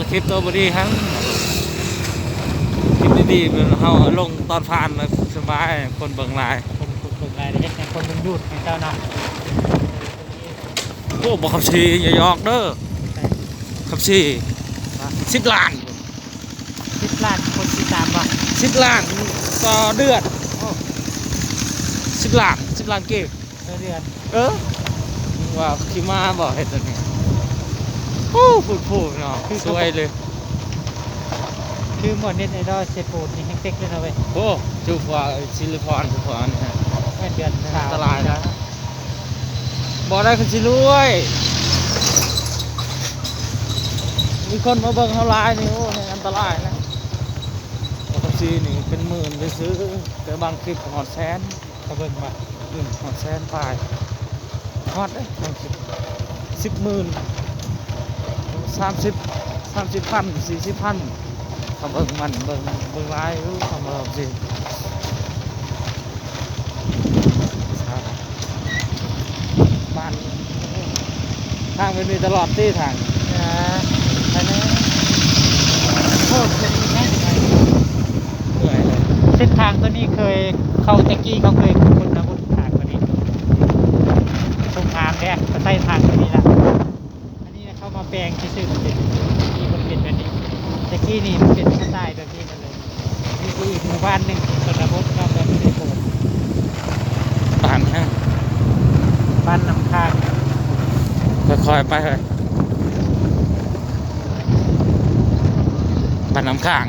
ຄລິບໂຕບໍ່ດີຫັ້ນ ຄລິບດີໆ ເຮົາເອົາລົງຕອນຜ່ານ ແລ້ວສະບາຍ ຄົນເບິ່ງຫຼາຍ ຄົນ ຄົນເບິ່ງຫຼາຍ ເຮັດໃຫ້ຄົນດຶງດູດໃຫ້ເຈົ້ານຳ. ໂອ້ ບໍ່ຂັບຂີ່ ຢ່າຢອກເດີ ຂັບຂີ່ ສິບລ້ານ ສິບລ້ານຄົນຕິດຕາມບໍ່? ສິບລ້ານຕໍ່ເດືອນ ໂອ້ ສິບລ້ານ ສິບລ້ານກີບ ຕໍ່ເດືອນ ເອີ ວ່າຂີ້ມ້າບໍ່ເຮັດອັນນີ້ ໂອ້ ພຸ້ນໆ ເນາະ ຄື ສວຍເລີຍ ຄືໝົດເນັດໄອດອລເຊໂປນນີ້ແຮງເຕັກເລີຍນະເວີຍ ໂອ້ ຈຸກວ່າຊິລິພອນ ຈຸກວ່າອັນນີ້ ແມ່ນເດືອນ ອັນຕະລາຍນະ ບໍ່ໄດ້ຄືຊິລວຍ ມີຄົນມາເບິ່ງເຮົາຫຼາຍນີ້ ໂອ້ ແຮງອັນຕະລາຍນະ ເອັຟຊີນີ້ເປັນໝື່ນຊື່ໆ ແຕ່ບາງຄລິບກໍຮອດແສນ ເຂົາເບິ່ງວ່າ ອືມ ຮອດແສນປາຍ ຮອດເດ້ ບາງຄລິບ ສິບໝື່ນ ສາມສິບ ສາມສິບພັນ ສີ່ສິບພັນ ເຂົາເບິ່ງມັນ ເບິ່ງ ເບິ່ງຫຼາຍຢູ່ ເຂົາມາລອງຊິ ບ້ານ ທາງແບບນີ້ຕະຫຼອດຕິທາງ ເອີ ໄປແລ້ວ ໂອ້ ເປັນໄງ ເມື່ອຍເລີຍ ເສັ້ນທາງຕົວນີ້ເຄີຍ ເຂົາແຕ່ກີ້ເຂົາເຄີຍຂຸດຄົ້ນອາວຸດທາງຕົວນີ້ ສົງຄາມເດ້ ກໍໃຊ້ທາງຕົວນີ້ລະ ອັນນີ້ເຂົາມາແປງຊື່ໆ ມັນເປັນ ທີ່ມັນເປັນແບບນີ້ ແຕ່ກີ້ນີ້ມັນເປັນສະໄຕແບບນີ້ໝົດເລີຍ. ນີ້ຄືອີກໝູ່ບ້ານໜຶ່ງທີ່ຊົນນະບົດເນາະ ແບບບໍ່ໄດ້ໂພດ ບ້ານຫຍັງ? ບ້ານນ້ຳຄ້າງ ຄ່ອຍໆໄປເຮີ້ຍ ບ້ານນ້ຳຄ້າງ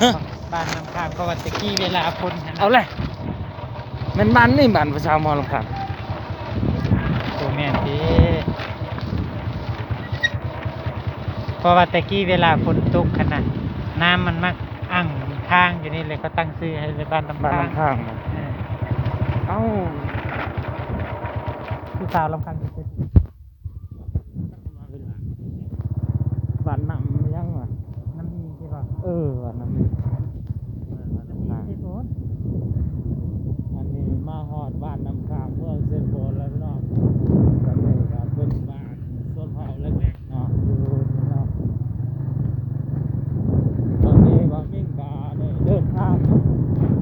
ຮະ ບ້ານນ້ຳຄ້າງ ເພາະວ່າແຕ່ກີ້ເວລາຝົນຫັ້ນນະ ເອົາແຫຼະ ແມ່ນບ້ານນີ້ ບ້ານຜູ້ສາວໝໍລຳຄານ ບໍ່ແມ່ນຕິ ເພາະວ່າແຕ່ກີ້ເວລາຝົນຕົກຫັ້ນນະ ນ້ຳມັນມັກອັ່ງທາງຢູ່ນີ້ ເລີຍເຂົາຕັ້ງຊື່ໃຫ້ເລີຍບ້ານນ້ຳ ບ້ານນ້ຳຄ້າງ ເອີ ເອົ້າ ຜູ້ສາວລຳຄານຢູ່ເປັນ ບ້ານນ້ຳຫຍັງວະ? ນ້ຳມີໃຊ່ບໍ່? ເອີ ບ້ານນ້ຳມີ ນ້ຳມີໃຊ່ໂພນ ອັນນີ້ມາຮອດບ້ານນ້ຳຄ້າງ ເມືອງເຊໂປນແລ້ວພີ່ນ້ອງ ຕອນນີ້ກໍເປັນບ້ານຊົນເຜົ່າເລັກໆເນາະ ຢູ່ນີ້ເນາະ ຕອນນີ້ບ່າວມິງກໍໄດ້ເດີນທາງ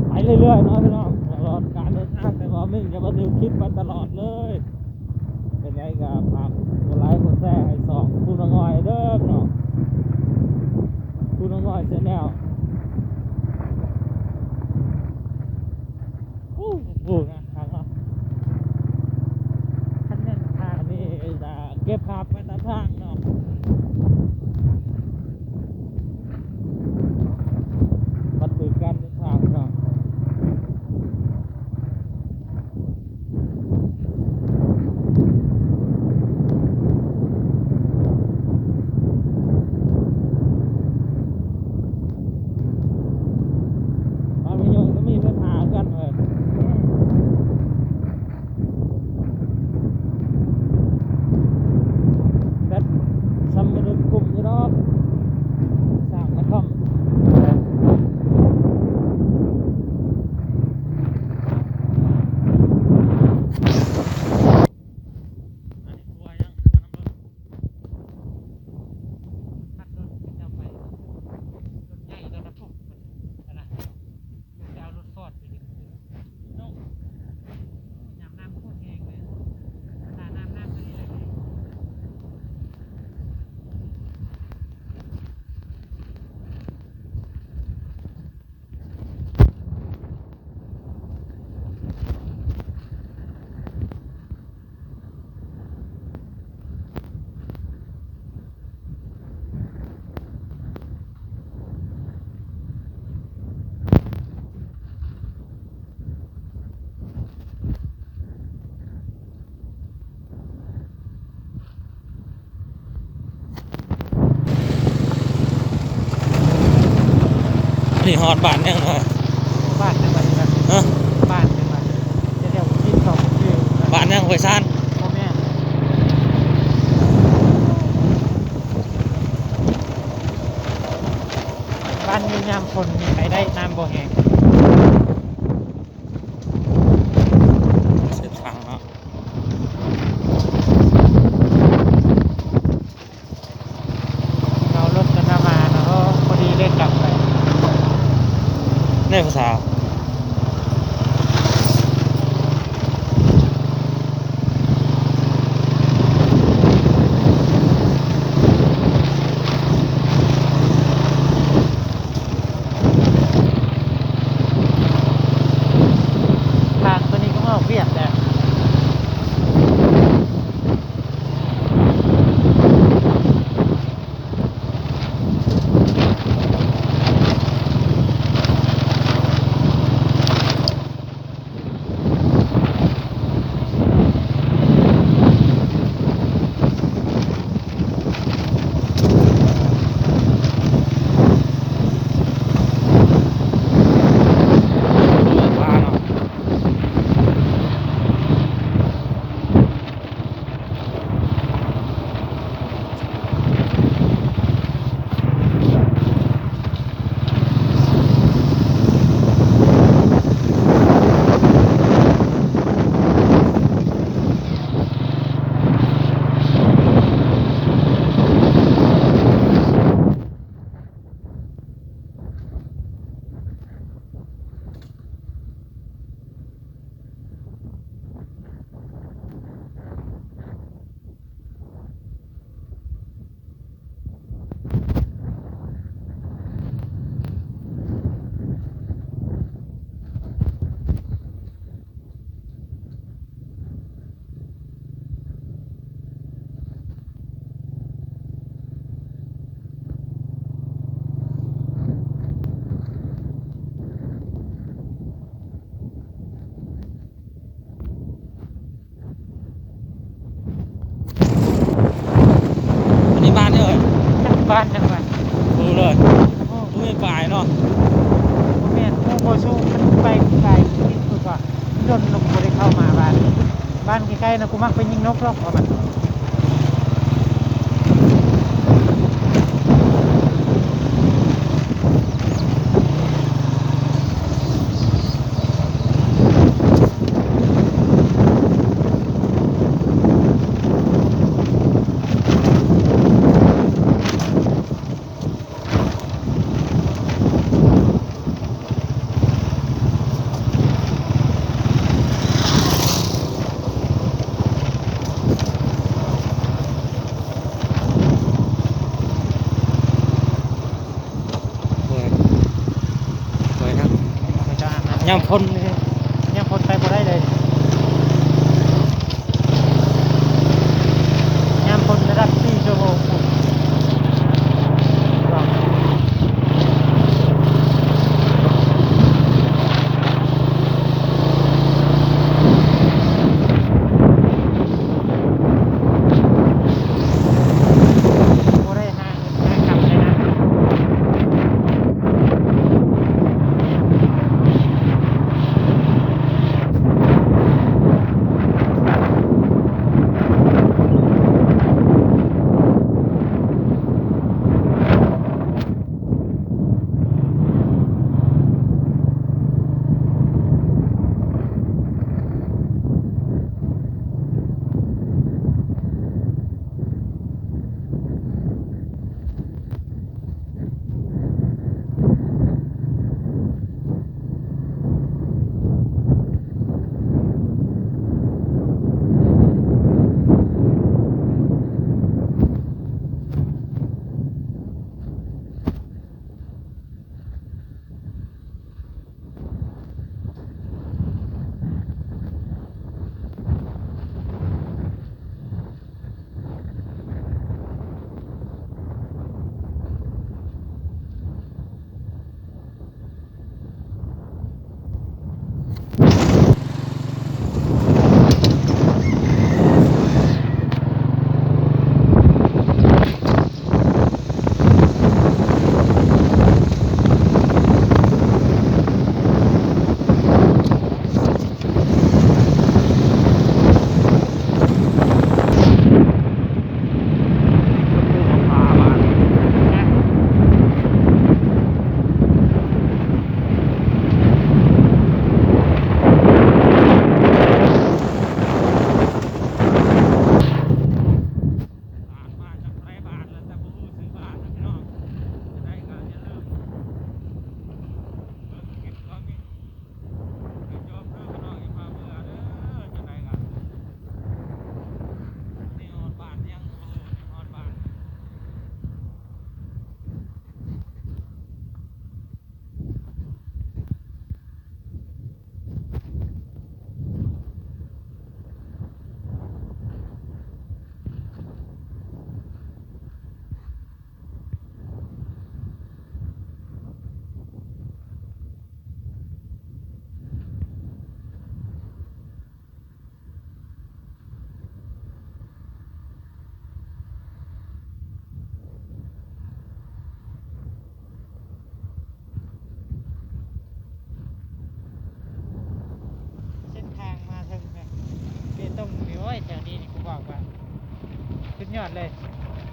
ໄປເລື້ອຍໆເນາະພີ່ນ້ອງ ຕະຫຼອດການເດີນທາງ ແຕ່ບ່າວມິງຈະມາຖືຄລິບໄປຕະຫຼອດເລີຍ. ເປັນໄງກໍຝາກກົດໄລກົດແຊໃຫ້ຊ່ອງຄູນ້ອງອ້ອຍເດີພີ່ນ້ອງ ຄູນ້ອງອ້ອຍແຊນແນວ ໂອ້ໂຫ ນະ ທາງເນາະ ຄັນແມ່ນທາງ ອັນນີ້ຈະເກັບພາບໄວ້ຕາມທາງເນາະ ບັນທຶກການເດີນທາງເນາະ. ບາງວິດີໂອກໍມີໄຟຟ້າຄືກັນເວີຍ ແບັດຊຳບໍ່ລຶກກຸ້ມຢູ່ດອກ ສ້າງນະຄອມ. ອັນນີ້ຄົວຫຍັງ? ຄົວນ້ຳເບິ່ງ ຄັນລົດເຂົາເຈົ້າໄປ ລົດໃຫຍ່ ລົດບັນທຸກ ເພິ່ນຫັ້ນນະ ໄປເອົາລົດຟອດໄປເຮັດຄື ໂອ້ ຍາມນ້ຳໂຄດແຮງເລີຍ ຖ້ານ້ຳ ນ້ຳຕົວນີ້ແຫຼະ. ນີ້ຮອດບ້ານຫຍັງເນາະ? ບ້ານໃດບັດນີ້ນະ? ຮະ? ບ້ານໃດບັດ? ແຖວໆ ບ້ານຫຍັງ? ຫ້ວຍຊານ? ບໍ່ແມ່ນ. ບ້ານນີ້ຍາມຝົນນີ້ໄປໄດ້ ນ້ຳບໍ່ແຮງ. ເສັ້ນທາງເນາະ. ເອົາລົດກັນ ພາສາ ທາງໂຕນີ້ກໍອອກຫວຽດແຫຼະ. ອັນນີ້ບ້ານເອີຍ ຈັກບ້ານຈັກບ້ານ ບໍ່ຮູ້ເລີຍ. ໂອ້ ບໍ່ແມ່ນປາຍເນາະ ບໍ່ແມ່ນ. ໂອ້ ບໍ່ສູງ ມັນໄປໄກ ທີ່ສຸດວ່າ ດົນລົງບໍ່ໄດ້ເຂົ້າມາບ້ານ ບ້ານໃກ້ໆນະ ກູມັກໄປຍິງນົກຫຼອກວ່າມັນ. ໂອ້ຍ ໂອ້ຍ ຍາມຝົນນີ້ ຍາມຝົນໄປບໍ່ໄດ້ເລີຍ. ຍາມຝົນລະດັບສີ່ຊົ່ວໂມງພຸ້ນ.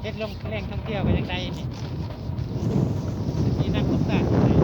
ເຮັດລົງແຫຼ່ງທ່ອງທ່ຽວກໍຍັງໄດ້ນີ້ ມີນັກລົບຕ່າງເສັ້ນ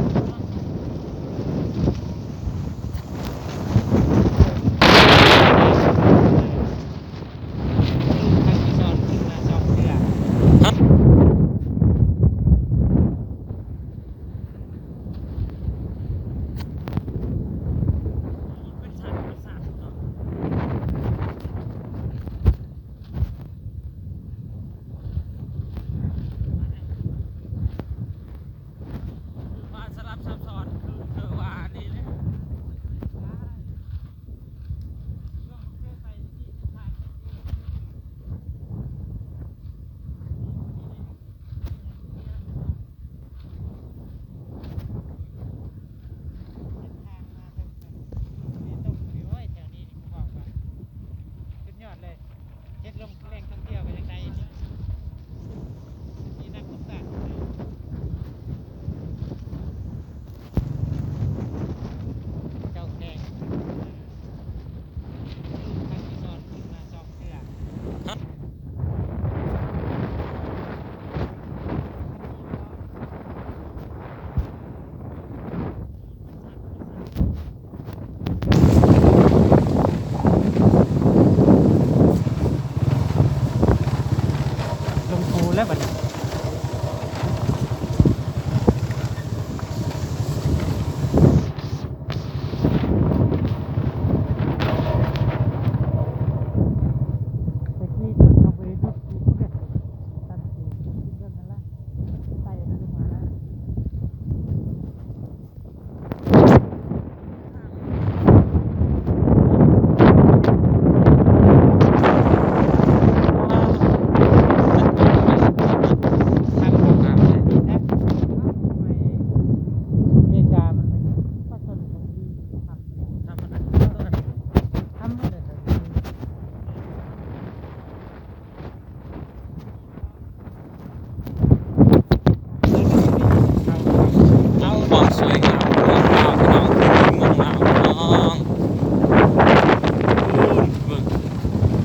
ທາງມາເຖິງນີ້ ຕົກຢູ່ເວີ້ຍ ແຖວນີ້ນີ້ ກູບອກວ່າສຸດຍອດເລີຍ ເຮັດລົງແຫຼ່ງທ່ອງທ່ຽວກໍຍັງໄດ້ອີກ ມີນັກລົບຕ່າງ ເຈົ້າແຂວງ ລົງພູແລ້ວບັດນີ້. ແຕ່ກີ້ຕອນເຮົາບໍ່ໄດ້ດູດ ຄວາມສວຍງາມຂອງເມືອງລາວ ພີ່ນ້ອງ ເມືອງລາວ ພີ່ນ້ອງ ເບິ່ງ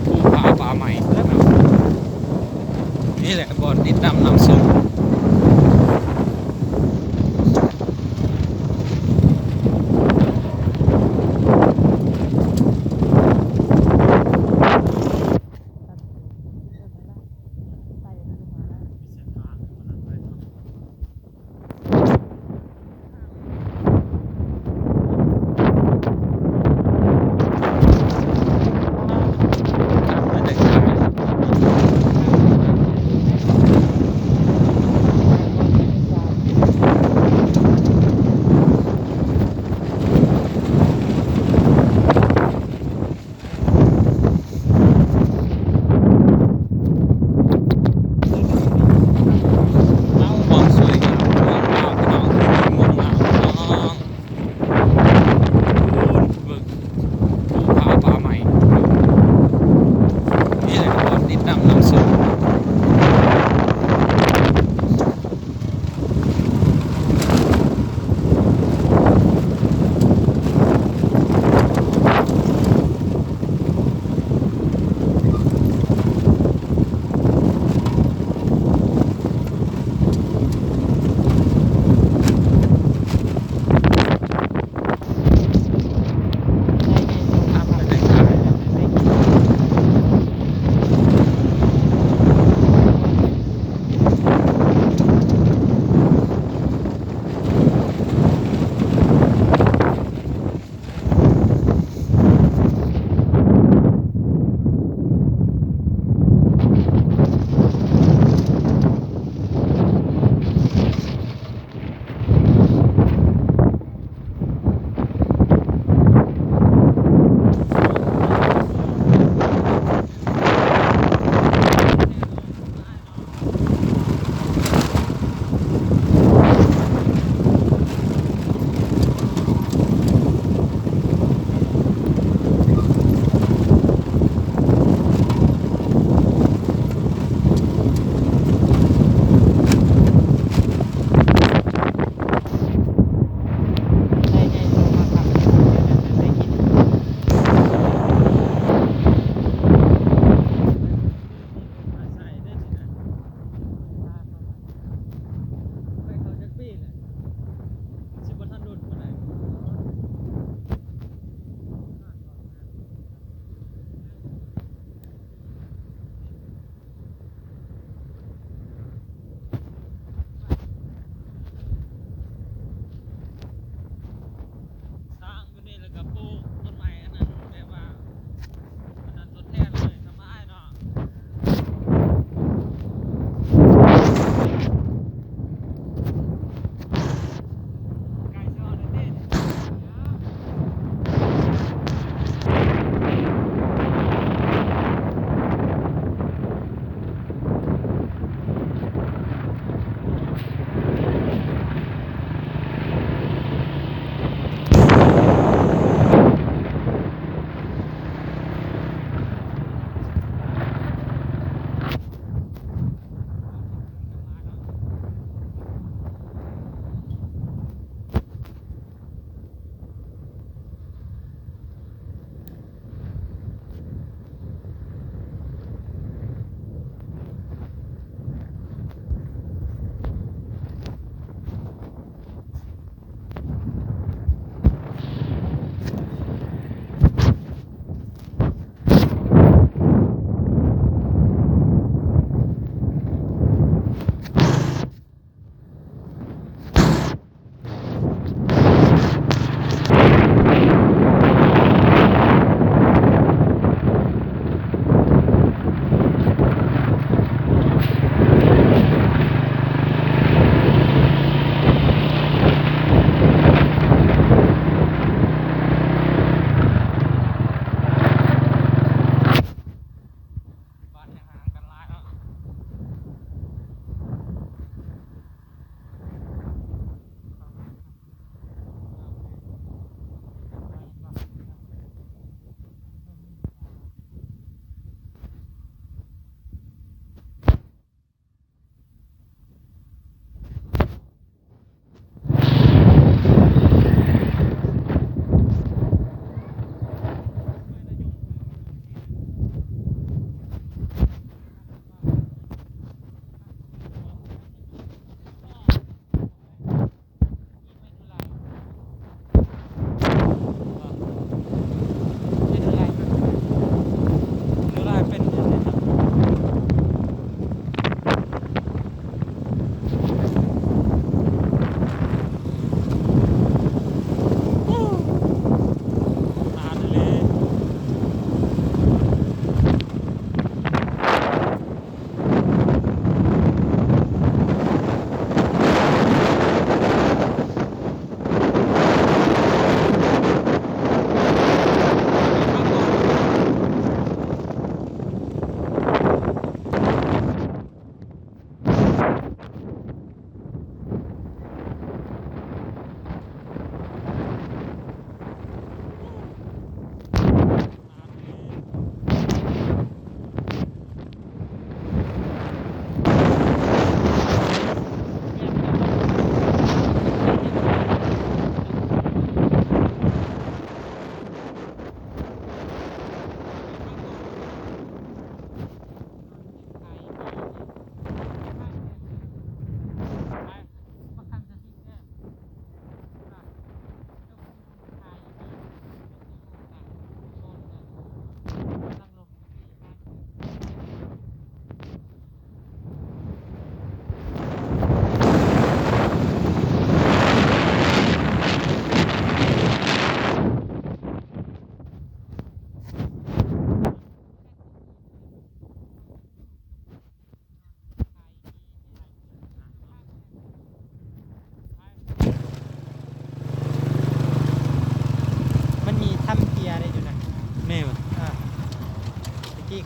ພູຜາປ່າໄມ້ ນີ້ແຫຼະບ່ອນຕິດຕາມນຳຊົມ. ເມ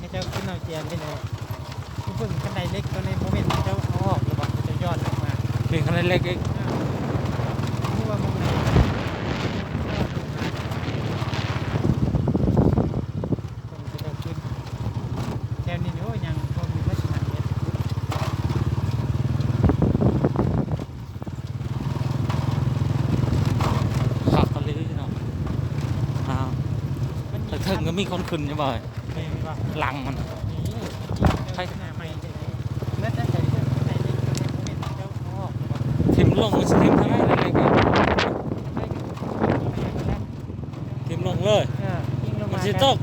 ເຈົ້າຂຶ້ນເອົາຈຽນໄປແດ່. ຄືເບິ່ງຄັນໄດເຫຼັກຕົວນີ້ ບໍ່ແມ່ນເຈົ້າເອົາອອກຫຼືບໍ່ ເຈົ້າຍ້ອນລົງມາ. ເປັນຄັນໄດເຫຼັກອີກ. ເອີ ຄືວ່າໝ່ອງໃດ ເຈົ້າຂຶ້ນ ແຖວນີ້ ໂອ້ ຍັງບໍ່ມີວັດສະໜາມເຮັດ. ຄັກອີ່ຫຼີເນາະ. ອ້າວ ມັນມີ ເທິງໆກໍມີຄົນຂຶ້ນຢູ່ບໍ່? ແມ່ນບໍ່? ຫຼັງມັນ ນີ້ ໃຜ ສະໜາມໃໝ່ ເລີຍ ເລີຍ ເລີຍ ເລີຍ ເລີຍ ເລີຍ ເລີຍ ເລີຍ ເລີຍ ເລີຍ ຖິ້ມລົງ ມັນຊິຖິ້ມທາງໃດ ເລີຍ ເລີຍ ເລີຍ ຖິ້ມລົງເລີຍ. ເອີ ຖິ້ມລົງມາ ມັນຊິຕົກ